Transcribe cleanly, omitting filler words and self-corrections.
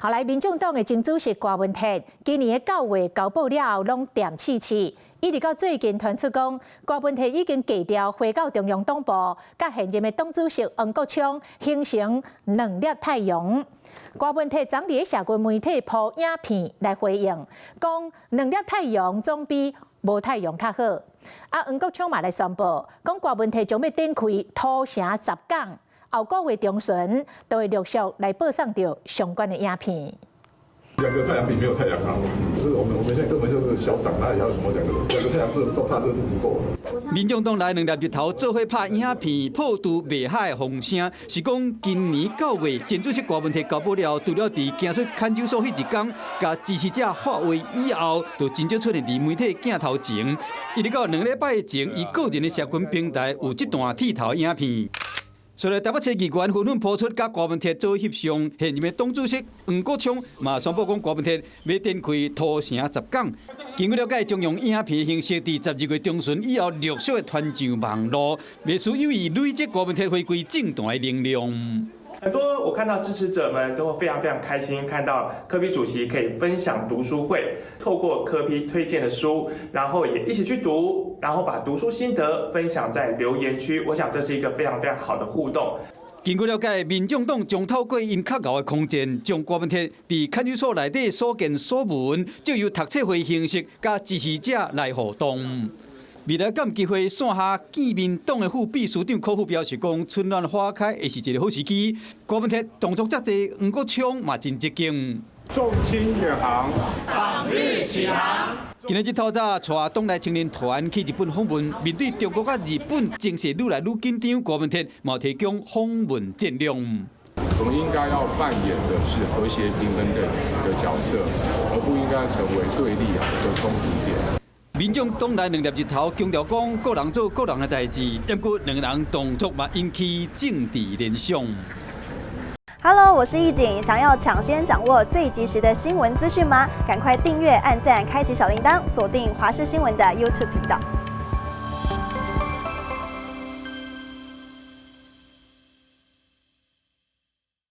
後來，民眾黨的前主席郭文鐵今年的9月交保了後，攏恬刺刺。一直到最近傳出講，郭文鐵已經低調回到中央黨部，佮現任的黨主席黃國昌形成兩粒太陽。郭文鐵昨佇社群媒體 po 影片來回應，講兩粒太陽總比無太陽較好。啊，黃國昌嘛來宣布，講郭文鐵將欲展開土城十講，後個月中旬都會陸續來播送著相關的影片。兩個太陽比沒有太陽好，就是我們現在根本就是小黨，哪裡還有什麼兩個兩個太陽這都怕這都不夠。民眾黨內兩粒日頭做伙拍影片，破除袂合的風聲，是講今年9月前主席郭文鐵交保了，除了佇行出看守所彼一工，共支持者喊話以後，就真少出現佇媒體鏡頭前。一直到2禮拜前，伊個人的社群平台有這段剃頭影片。所以台北市議員紛紛拋出佮郭文鐵做翕相，現任的黨主席黃國昌嘛宣布講郭文鐵欲展開土城十講。根據了解，將用影片形式佇12月中旬以後陸續的傳上網路，袂輸有意累積郭文鐵回歸政壇的能量。很多我看到支持者們都非常非常開心，看到柯 P 主席可以分享讀書會，透過柯 P 推薦的書，然後也一起去讀，然後把讀書心得分享在留言區。我想這是一個非常非常好的互動。根據了解，民眾黨將透過𪜶較𠢕的空間，將郭文鐵佇看守所內底所見所聞，藉由讀冊會形式，佮支持者來互動。未來敢有機會線下見面黨的副秘書長柯富表示講，春暖花開會是一個好時機。郭文鐵動作遮濟，黃國昌嘛真積極。眾卿遠航，黨日啟航。今仔日透早帶黨內青年團去日本訪問，面對中國佮日本情勢愈來愈緊張，郭文鐵嘛提供訪問戰略。我們應該要扮演的是和諧平衡的角色，而不應該成為對立的衝突點。民眾黨內兩粒日頭強調講，各人做各人的代誌，毋過兩人動作嘛引起政治聯想。 Hello，我是易景，想要搶先掌握最及時的新聞資訊嗎？趕快訂閱、按讚、開啟小鈴鐺，鎖定華視新聞的 YouTube 頻道。